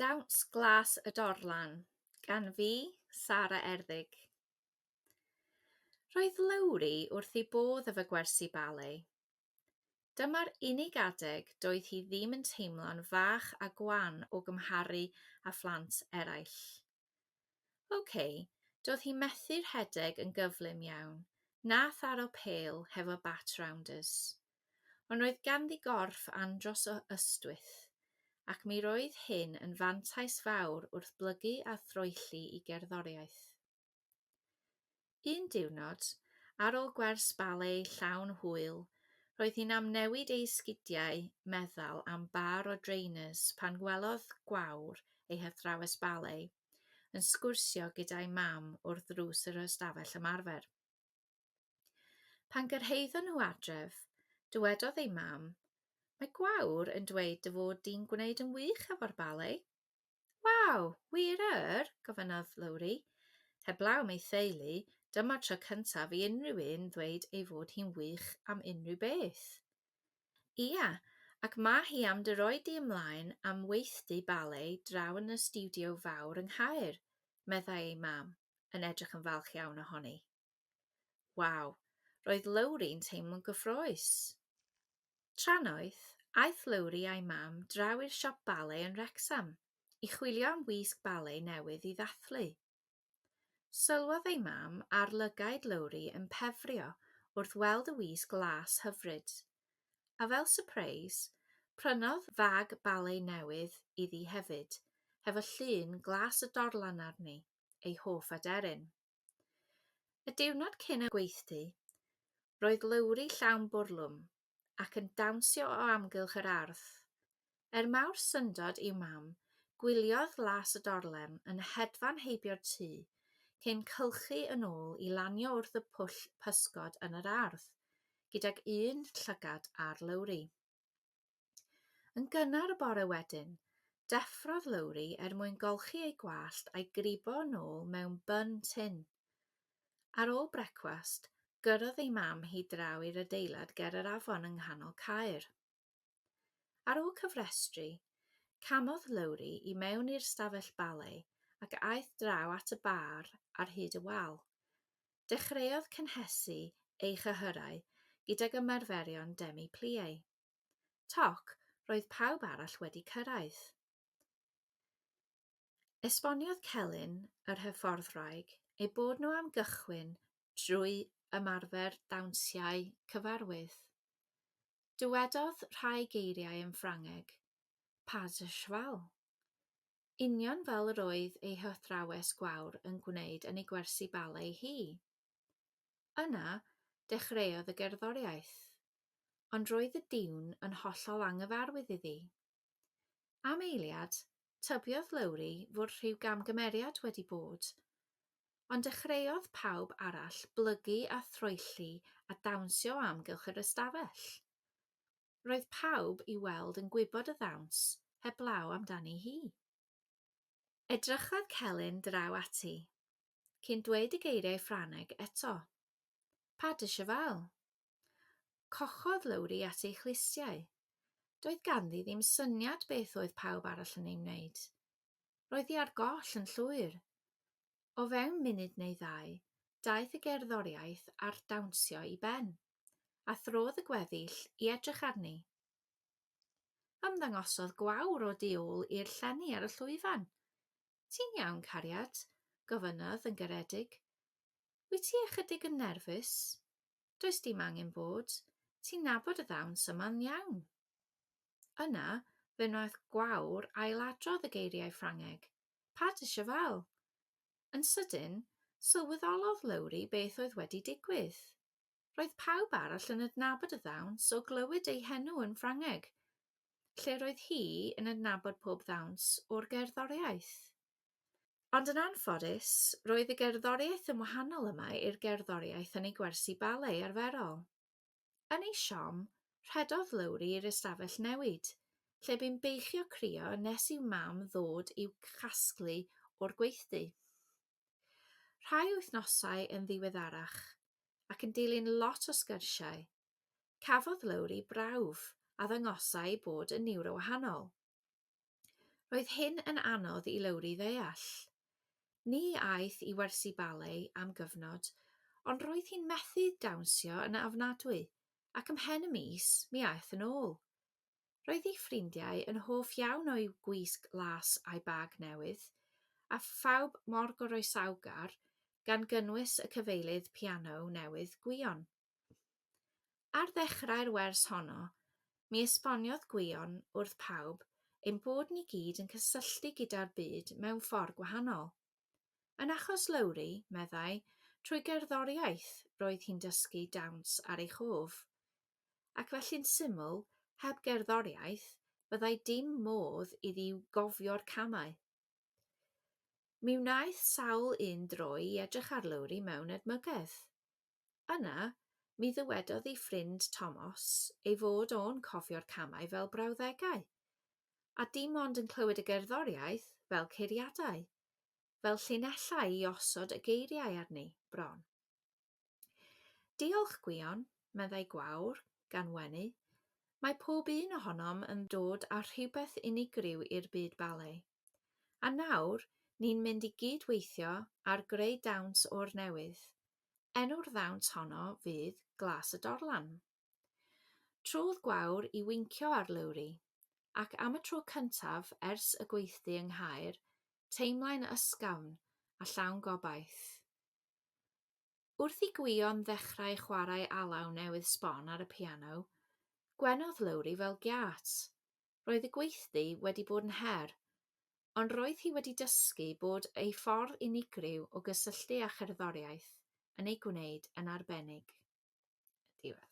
Dawns Glas y Dorlan gan fi, Sara Erddig. Roedd Lowri wrth ei bodd efo gwersi bale. Dyma'r unig adeg doedd hi ddim yn teimlo'n fach a gwan o gymharu â phlant eraill. OK, doedd hi methu rhedeg yn gyflym iawn, na tharo pêl hefo bat rounders. Ond roedd ganddi gorff andros o ystwyth, ac mi roedd hyn yn fantais fawr wrth blygu a throelli i gerddoriaeth. Un diwrnod, ar ôl gwers bale llawn hwyl, roedd hi'n amnewid ei sgidiau meddal am bâr o drainers pan welodd Gwawr, ei hathrawes bale, yn sgwrsio gyda'i mam wrth ddrws yr ystafell ymarfer. Pan gyrhaeddon nhw adref, dywedodd ei mam, Mae Gwawr yn dweud dy fod di'n gwneud yn wych efo'r bale. Waw, wir yr? gofynnodd Lowri. Heblaw am ei theulu, dyma'r tro cyntaf i unrhyw un ddweud ei fod hi'n wych am unrhyw beth. Ia, ac ma' hi am dy roi di ymlaen am weithdy bale draw yn y stiwdio fawr yng Nghaer, meddai ei mam, yn edrych yn falch iawn ohoni. Waw, roedd Lowri'n teimlo'n gyffrous. Trannoeth, aeth Lowri a'i mam draw i'r siop bale yn Wrecsam i chwilio am wisg bale newydd i ddathlu. Sylwodd ei mam ar lygaid Lowri yn pefrio wrth weld y wisg las hyfryd, a fel sypreis, prynodd fag bale newydd iddi hefyd, hefo llun glas y dorlan arni, ei hoff aderyn. Y diwrnod cyn y gweithdy, roedd Lowri llawn bwrlwm ac yn dawnsio o amgylch yr ardd. Er mawr syndod i'w mam, gwyliodd las y dorlem yn hedfan heibio'r tŷ cyn cylchu yn ôl i lanio wrth y pwll pysgod yn yr ardd, gydag un llygad ar Lowri. Yn gynnar y bore wedyn, deffrodd Lowri er mwyn golchi ei gwallt a'i gribo yn ôl mewn bun tin. Ar ôl brecwast, gyrrodd ei mam hi draw i'r adeilad ger yr afon yng nghanol Caer. Ar ôl cyfrestru, camodd Lowri i mewn i'r stafell bale ac aeth draw at y bar ar hyd y wal. Dechreuodd cynhesu ei chyhyrau gydag ymarferion demi-plie. Toc, roedd pawb arall wedi cyrraedd. Esboniodd Celyn, yr hyfforddwraig, eu bod nhw am gychwyn drwy ymarfer dawnsiau cyfarwydd. Dywedodd rhai geiriau yn Ffrangeg, Pas de cheval. Union fel yr oedd ei hathrawes Gwawr yn gwneud yn ei gwersi bale hi. Yna, dechreuodd y gerddoriaeth. Ond roedd y diwn yn hollol anghyfarwydd iddi. Am eiliad, tybiodd Lowri fod rhyw gamgymeriad wedi bod. Ond dechreuodd pawb arall blygu a throelli a dawnsio o amgylch yr ystafell. Roedd pawb i weld yn gwybod y ddawns heblaw amdani hi. Edrychodd Celyn draw ati, cyn dweud y geiriau Ffrangeg eto. Pas de cheval. Cochodd Lowri at ei chlustiau. Doedd ganddi ddim syniad beth oedd pawb arall yn ei wneud. Roedd hi ar goll yn llwyr. O fewn munud neu ddau, daeth y gerddoriaeth a'r dawnsio i ben, a throdd y gweddill i edrych arni. Ymddangosodd Gwawr o du ôl i'r llenni ar y llwyfan. Ti'n iawn, cariad? gofynnodd yn garedig. Wyt ti ychydig yn nerfus? Does dim angen bod, ti'n nabod y ddawns yma'n iawn. Yna, fe wnaeth Gwawr ailadrodd y geiriau Ffrangeg, Pas de cheval! Yn sydyn, sylweddolodd Lowri beth oedd wedi digwydd. Roedd pawb arall yn adnabod y ddawns o glywed ei henw yn Ffrangeg, lle roedd hi yn adnabod pob ddawns o'r gerddoriaeth. Ond yn anffodus, roedd y gerddoriaeth yn wahanol yma i'r gerddoriaeth yn ei gwersi bale arferol. Yn ei siom, rhedodd Lowri i'r ystafell newid, lle bu'n beichio crio nes i'w mam ddod i'w chasglu o'r gweithdy. Rhai wythnosau yn ddiweddarach, ac yn dilyn lot o sgyrsiau, cafodd Lowri brawf a ddangosai ei bod yn niwrowahanol. Roedd hyn yn anodd i Lowri ddeall. Ni aeth i wersi bale am gyfnod, ond roedd hi'n methu dawnsio yn ofnadwy, ac ymhen y mis mi aeth yn ôl. Roedd ei ffrindiau yn hoff iawn o'i gwisg las a'i bag newydd, a phawb mor groesawgar, gan gynnwys y cyfeilydd piano newydd Gwion. Ar ddechrau'r wers honno, mi esboniodd Gwion wrth pawb ein bod ni gyd yn cysylltu gyda'r byd mewn ffordd gwahanol. Yn achos Lowri, meddai, trwy gerddoriaeth roedd hi'n dysgu dawns ar ei chof. Ac felly'n syml, heb gerddoriaeth, byddai dim modd iddi gofio'r camau. Mi wnaeth sawl un droi i edrych ar Lowri mewn edmygedd. Yna, mi ddywedodd ei ffrind Tomos ei fod o'n cofio'r camau fel brawddegau, a dim ond yn clywed y gerddoriaeth fel ceiriadau, fel llinellau i osod y geiriau arni, bron. Diolch, Gwion, meddai Gwawr, gan wenu. Mae pob un ohonom yn dod â rhywbeth unigryw i'r byd bale. A nawr, ni'n mynd i gydweithio ar greu dawns o'r newydd. Enw'r ddawns honno fydd Glas y Dorlan. Trodd Gwawr i wincio ar Lowri, ac am y tro cyntaf ers y gweithdy yng Nghaer, teimlai'n ysgafn a llawn gobaith. Wrth i Gwion ddechrau chwarae alaw newydd sbon ar y piano, gwenodd Lowri fel giât. Roedd y gweithdy wedi bod yn her, ond roedd hi wedi dysgu bod ei ffordd unigryw o gysylltu â cherddoriaeth yn ei gwneud yn arbennig. Diwedd.